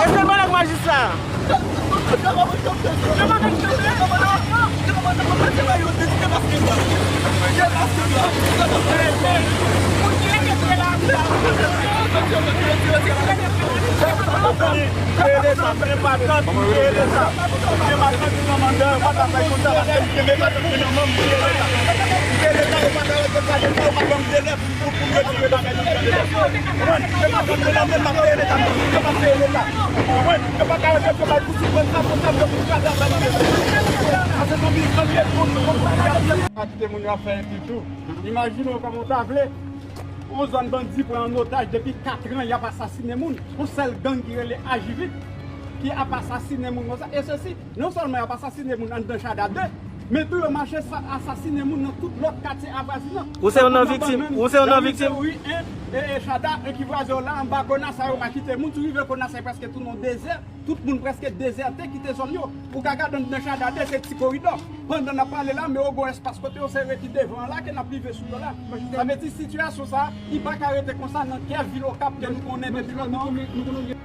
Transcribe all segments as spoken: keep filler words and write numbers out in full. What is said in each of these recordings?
E se bò lòk majistra a. Kite moun yo ap fè yon ti tou. Imajine w kòman w ta vle. Yon zòn bandi pran an otaj depi katran, y ap asasinen moun. Yon sèl gang ki rele Ajivit ki ap asasinen moun konsa. E sesi, non sèlman y ap asasinen moun anndan Chada de, men tou yo mache sa-, asasinen moun nan tout lòt katye avwazinan. Ou se youn nan viktim? Ou se youn nan viktim? Wi, en, e, e Chada, e ki vwazen yo la, anba Konasa, yo pa kite moun, si w rive Konasa, e prèske tounen yon dezè. Tout moun prèske dezète, kite zòn yo. Ou ka gade anndan Chada de, se ti koridò. Pandan n ap pale la, men yo gon espas kote yo se rete devan an la ke n ap rive sou yo la. Sa vle di sitiyasyon sa a, li pa ka rete konsa nan kè vil Okap ke nou konnen depi lontan.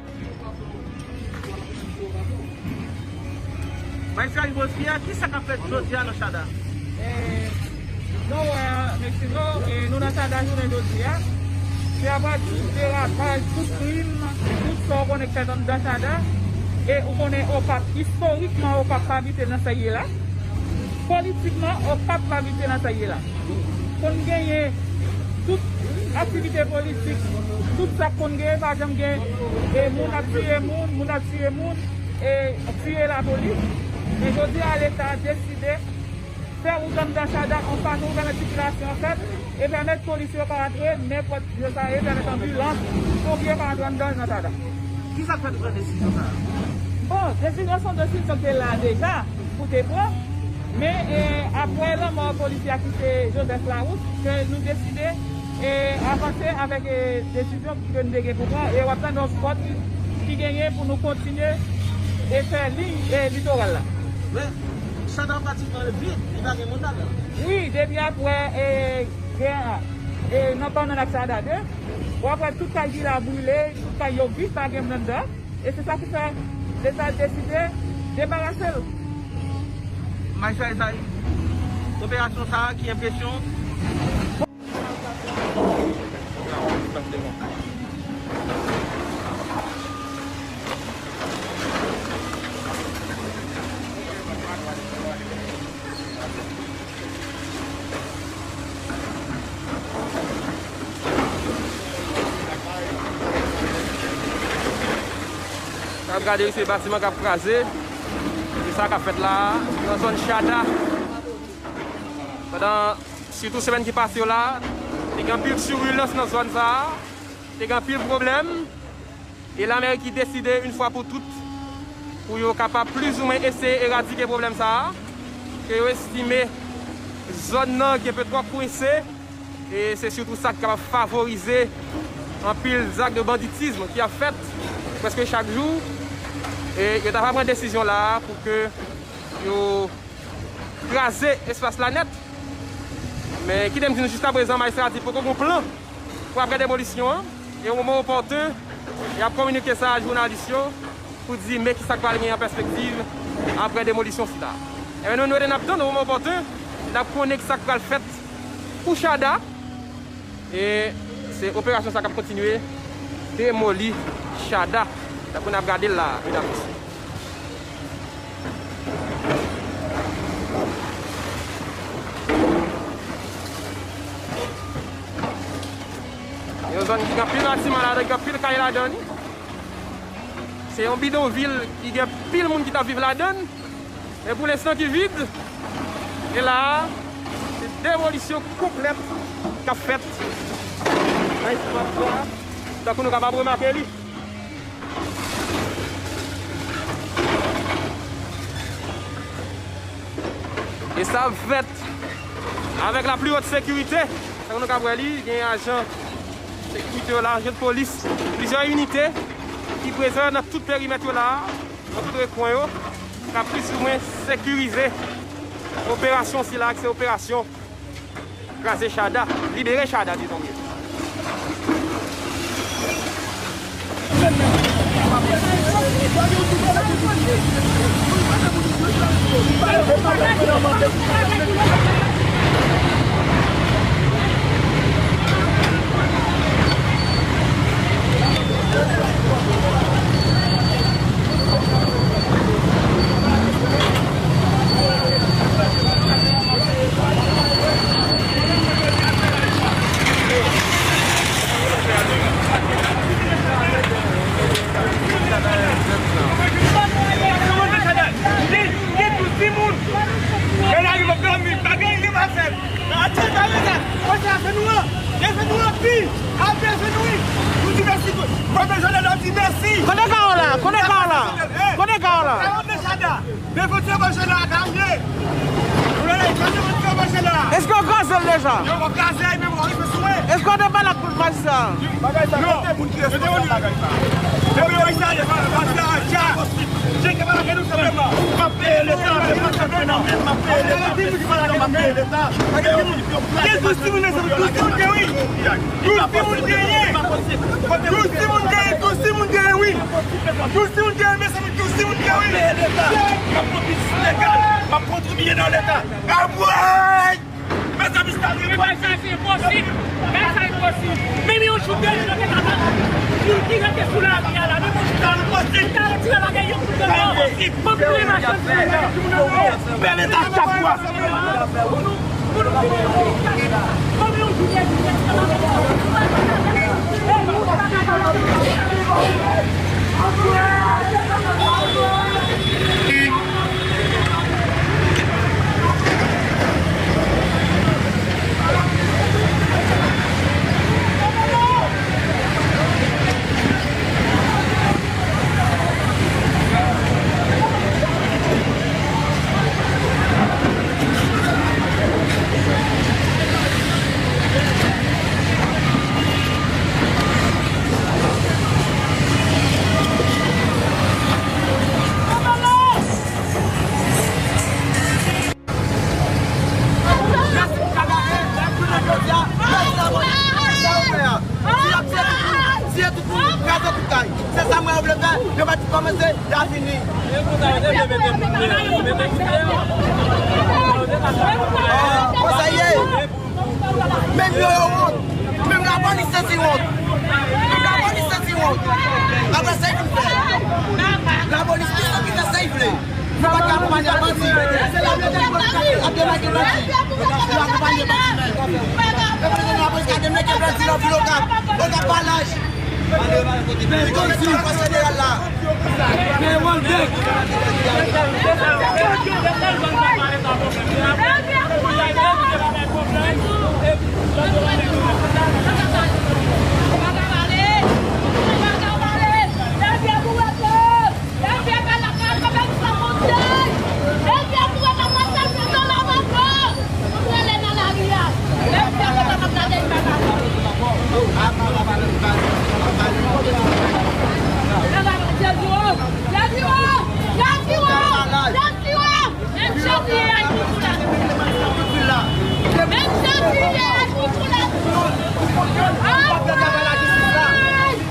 Majistra Yvos Pierre, kisa k ap fèt jodi a nan Chada? Eh, nou wè, mesye, nou, eh, nou nan Chada jounen jodi a. Se apati tout derapaj, tout krim, tout sa w konnen k fèt anndan Chada. E ou konnen Okap, istorikman, Okap pa abite nan sa l ye la. Politikman, Okap pa abite nan sa l ye la. Konn genyen tout aktivite politik, tout sa k konn genyen, pa janm gen, e moun ap tiye moun, moun ap tiye moun, e tiye lapolis. Men jodi a, Leta deside fè wout anndan Chada yon fason pou pèmèt sikilasyon an fèt e pèmèt polis yo pa antre nenpòt jan sa ye, pèmèt anbilans, ponpye pa antre anndan nan Chada. Kisa k fè nou pran desizyon sa a? Bon, desizyon se yon desizyon ki te la deja pou te pran. Men, e, apre lanmò polisye a ki se Joseph Larousse, ke nou deside, e, avanse avèk, e, desizyon ke nou te gen pou pran. E w ap tande yon spòt ki genyen pou nou kontinye e fè liy, e, litoral la. Men, Chada pratikman vid, li pa gen moun ladan. Wi, depi apre, e, gè a, e, nan Bannann ak Chada de, w ap wè tout kay ki la brile, tout kay yo vid, pa gen moun anndan. E se sa ki fè Leta deside debarase l. Majistra Esaïe, operasyon sa a, ki enpresyon? N ap gade, se batiman k ap kraze. Se sa k ap fèt la a, nan zòn Chada. Pandan, sitou semèn ki pase yo la, te gen anpil tirilans nan zòn sa a. Te gen anpil pwoblèm. E Lamerik ki deside, yon fwa pou tout, pou yo kapab plizoumwen eseye eradike pwoblèm sa a, ke yo estime zòn nan gen pe twò kwense, e se sitou sa ki kapab favorize anpil zak de banditism ki ap fèt prèske chak jou. E yo ta va pran desizyon la a pou ke yo kraze espas la nèt. Men kite m di nou, jiskaprezan, majistra di poko gon plan pou apre demolisyon an. E o moman opòten, y ap kominike sa a jounalis yo pou di men kisa k pral gen an pèspektiv apre demolisyon sila. Ebyen, nou, nou rete n ap tann, o moman opòten, n ap konnen kisa k pral fèt pou Chada. E se operasyon sa k ap kontinye demoli Chada. Tankou n ap gade l la a, medam, mesye. Yon zòn ki gen anpil batiman ladan, ki gen anpil kay ladan li. Se yon bidonvil ki gen pil moun ki t ap viv ladan l. Men pou lenstan ki vid. E la a, se demolisyon konplèt k ap fèt nan espas sa a, tankou nou kapab remake li. E sa ap fèt avèk la pli wòt sekirite. Jan nou ka wè li, gen ajan sekirite yo la, ajan polis, plizyè inite ki prezan nan tout perimèt yo la, nan tout rekwen yo, k ap plizoumwen sekirize operasyon sila, ki se operasyon Kraze Chada, libere Chada, dizon byen. Kote Kawo la? Kote Kawo la? Kote Kawo la? Devan ti evanjèl la, Damye. Wi, devan ti evanjèl la. Èske w kraze l deja? Yo, w ap kraze, men w ap rive sou mwen. Èske w te pale ak majistra a? Bagay sa, kote moun ki responsab bagay sa? Depi yo sa, yo pa sa, ja. Je ke pa gen nou senpleman. M ap peye Leta, men mwen senpleman. M ap peye Leta, men mwen senpleman, m ap peye Leta. Gen tout timoun, men se tout timoun gen, wi. Tout timoun genyen. Tout timoun genyen, tout timoun genyen, wi. Tout timoun genyen, men se Tout timoun gen wi. M ap peye Leta. M ap pran biznis legal. M ap kontribye nan Leta. Anmwey! Mezanmi, sa se... Men bagay sa se enposib. Bagay sa enposib. Menm yon jou de jou, yo te ka bat moun ki rete sou lari a la. Menm yon jou de jou, yo ta retire bagay yo tout nan men yo. Enposib. Fòk nou remake sou Leta. Fè Leta chak fwa. Se sa mwen yo vle fè, yo pa ti kòmanse, y a fini. Konsa ye. Menm yo, yo wont. Menm lapolis santi wont. Menm lapolis santi wont. Apre sa, y fin fè. Lapolis ki santi sa, sa y vle. Nou pa ka akonpanye ak bandi. Se la mwen te ap demake bandi. Nou akonpanye bandi menm. E pa lapolis ka demake bandi nan vil Okap. Okap pa laj. Li konn si pase jeneral la.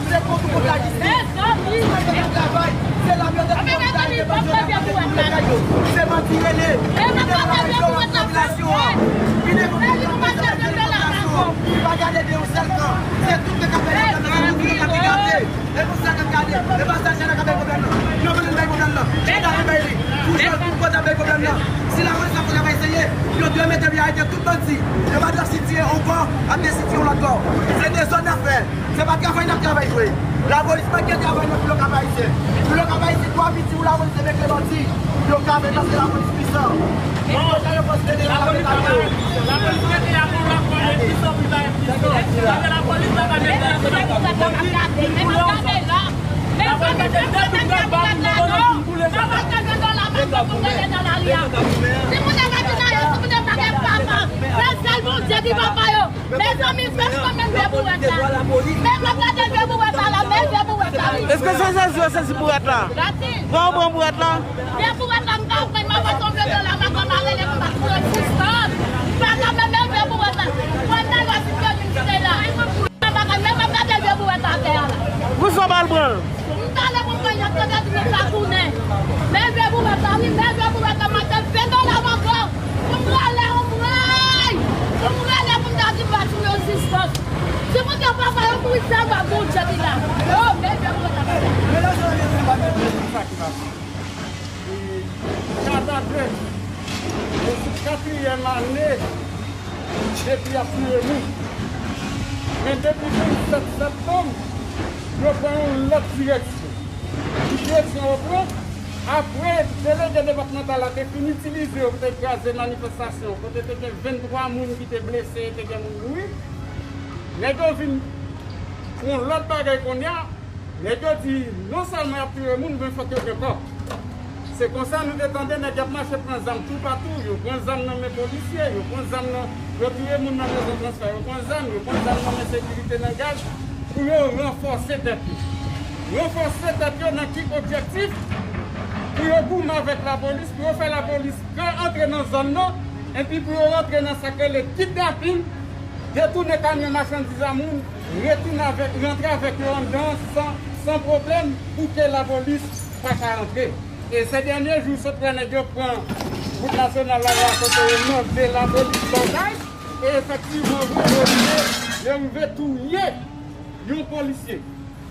Se kont ou kont lajistis. Se kont ou kont travay. Se la mèt de travay, se bandi yo. Se bandi rele. Vin devan lajistis, popilasyon an. Vin devan popilasyon an. Li pa gade de yon sèl kan. Se tout nèg k ap fè yon kan nan tout nèg k ap gade. E pou sa k ap gade. E pa sa chèn k ap bay pwoblèm nan. Yo vle bay pwoblèm nan. Chèn k ap bay li. Pou jwè tout kote ap bay pwoblèm nan. Si lapolis ap travay serye, yo dwe mete yo arete tout bandi. Yo pa dwe sitye yon bò, ap desitye yon lòt bò. Se dezòd n ap fè. Se pa travay n ap travay vre. Lapolis manke travay nan vil Okap Ayisyen. Vil Okap Ayisyen twò piti pou lapolis te mete bandi. Yo ka fè paske lapolis pwisan. Yo ka yo fòs federal avèk ame yo. Lapolis mete ame yo lakòl, e pwisan pou bay pwisan. Paske lapolis pa ka mete ame yo lakòl. Lapolis mete de bout gaz ba moun nan boule sa. Si moun nan pa gen papa, se sèl Bondye ki papa yo. Men Sezi bourèt la. Pran, pran bourèt la. Vye bourèt la, m ka pran, m ap tonbe nan la, m ap mare le, m ap pran sispann. M pa ka menm leve bourèt la. Mwen nan lwa sipèmèn ki te la. M pa ka menm ap gade vye bourèt atè a la. Pou sa w pa al pran l? M t ale pou m pran yon tande di m pa tounen. Men vye bourèt la, wi, men vye bourèt la, m ap fè ven dola ankò. Pou m rale yon bray. Pou m rale pou m ta di m pa tounen sispann. Si moun yo pa fè yon bri sèlman, Bondye ki la. Yo, men vye bourèt la. Sa ki pase. E, Chada de, nou sou katriyèm ane depi y ap touye moun. Men depi vennsèt septanm, yo pran yon lòt direksyon. Ki direksyon yo pran? Apre delege depatmantal la te fin itilize yo pou te kraze manifestasyon kote te gen venntwa moun ki te blese e te gen moun mouri, nèg yo vin pran lòt bagay kounye a. Nèg yo di, non sèlman y ap touye moun, men fòk yo gen kò. Se konsa nou te tande nèg y ap mache pran zam toupatou, yo pran zam nan men polisye, yo pran zam nan, yo touye moun nan mezon transfè, yo pran zam, yo pran zam nan men sekirite nan gaz, pou yo ranfòse tèt yo. Ranfòse tèt yo nan ki objektif? Pou yo goumen avèk lapolis, pou yo fè lapolis pè antre nan zòn nan, epi pou yo rantre nan sa k rele kidnapin, detounen kamyon machandiz a moun, retounen avèk, rantre avèk yo anndan san, san pwoblèm, pou ke lapolis pa ka rantre. E se dènye jou, sot wè nèg yo pran wout nasyonal la, la kote yo mande lapolis bagay, e efektivman, vre, yo rive, yo rive touye yon polisye.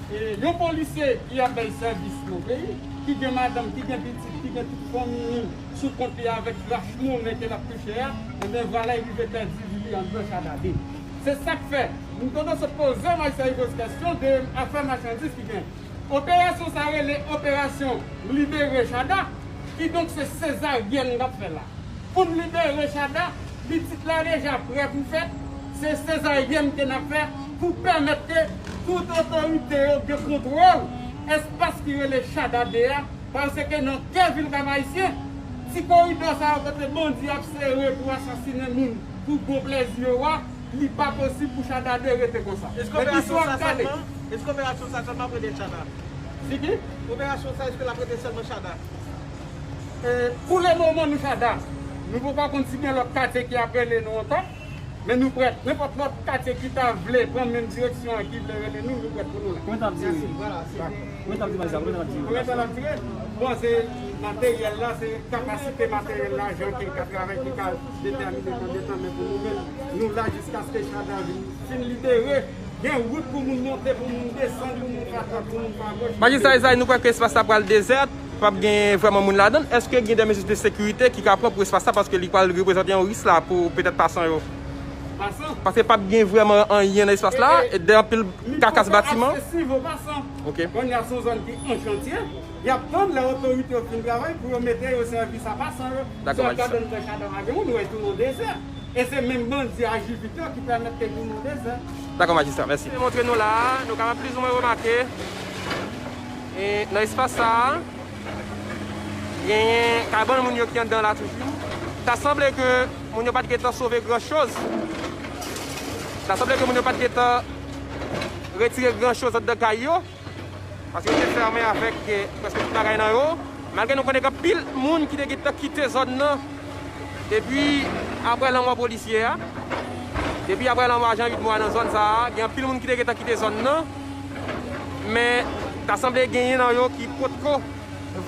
E yon polisye ki ap bay sèvis nan peyi, ki gen madanm, ki gen pitit, ki gen tout fanmi li sou kont li avèk rach monnen ke l ap touche a, ebyen, vwala, li rive pèdi vi li anndan Chada de. Se sa k fè, m kontan sot poze Majistra Yvos kèsyon de afè machandiz ki gen. Operasyon sa rele operasyon libere Chada, kidonk se sezaryèn n ap fè la. Pou n libere Chada, pitit la deja prè pou fèt, se sezaryèn ke n ap fè pou pèmèt ke tout otorite yo gen kontwòl espas ki rele Chada de a, paske nan kè vil Kap Ayisyen, ti koridò sa yo kote bandi ap sere pou asasinen moun, pou bon plèzi yo a, li pa posib pou Chada de rete konsa. Eske operasyon sa sèlman, eske operasyon sa sèlman ap rele Chada? Si ki? Operasyon sa, eske l ap rele sèlman Chada? E, pou le moman, nou Chada. Nou poko konn si gen lòt katye ki ap rele nou ankò, men nou prèt. Nenpòt lòt katye ki ta vle pran menm direksyon an, ki vle rele nou, nou prèt pou nou la. Konbyen tan ap dire? Mèsi, vwala, se te Konbyen tan ap dire, Majistra? Konbyen tan ap dire? Konbyen tan l ap dire? Bon, se materyèl la, se kapasite materyèl la, jan ke l ka travay, ki ka detèmine konbyen tan, men pou nou menm, nou la jiskaske Chada vin, fin libere. Gen wout pou moun monte, pou moun desann, pou moun pa dwat, pou moun pa goch. Majistra Esaïe, nou kwè ke espas la pral dezè, p ap gen vrèman moun ladan l. Èske gen de mezi de sekirite ki ka pran pou espas la, paske li pral reprezante yon risk la pou petèt pasan yo? Pasan? Paske p ap gen vrèman anyen nan espas la, e, e, e de anpil kakas batiman. Li poko aksesib o pasan. Ok. Kounye a se yon zòn ki an chantye. Y ap tann lè otorite yo fin travay pou yo mete yo sèvis a pasan yo. Dakò, Majistra. Sa k ap fè Chada pa gen moun, ou wè tounen dezè. E se menm bandi a J vit yo ki pèmèt ke tounen dezè. Dakò, Majistra, mèsi. Montre nou la a, nou kapab plizoumwen remake, e, nan espas sa a, genyen kabann moun yo ki anndan la toujou. Ta sanble ke moun yo pa t gentan sove gran choz. Ta sanble ke moun yo pa t gentan retire gran choz anndan kay yo. Paske yo te fèmen avèk, eh, prèske tout bagay nan yo. Malgre nou konnen gen anpil moun ki te gentan kite zòn nan. Depi apre lanmò polisye a. Depi apre lanmò ajan uit mwa nan zòn sa a. Gen anpil moun ki te gentan kite zòn nan. Men, ta sanble genyen nan yo ki potko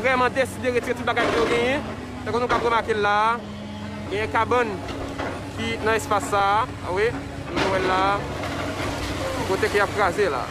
vrèman deside retire tout bagay ke yo genyen. Tankou nou ka remake l la a. Genyen kabann ki nan espas sa a, a wi, nou wè l la a, kote ke y ap kraze la.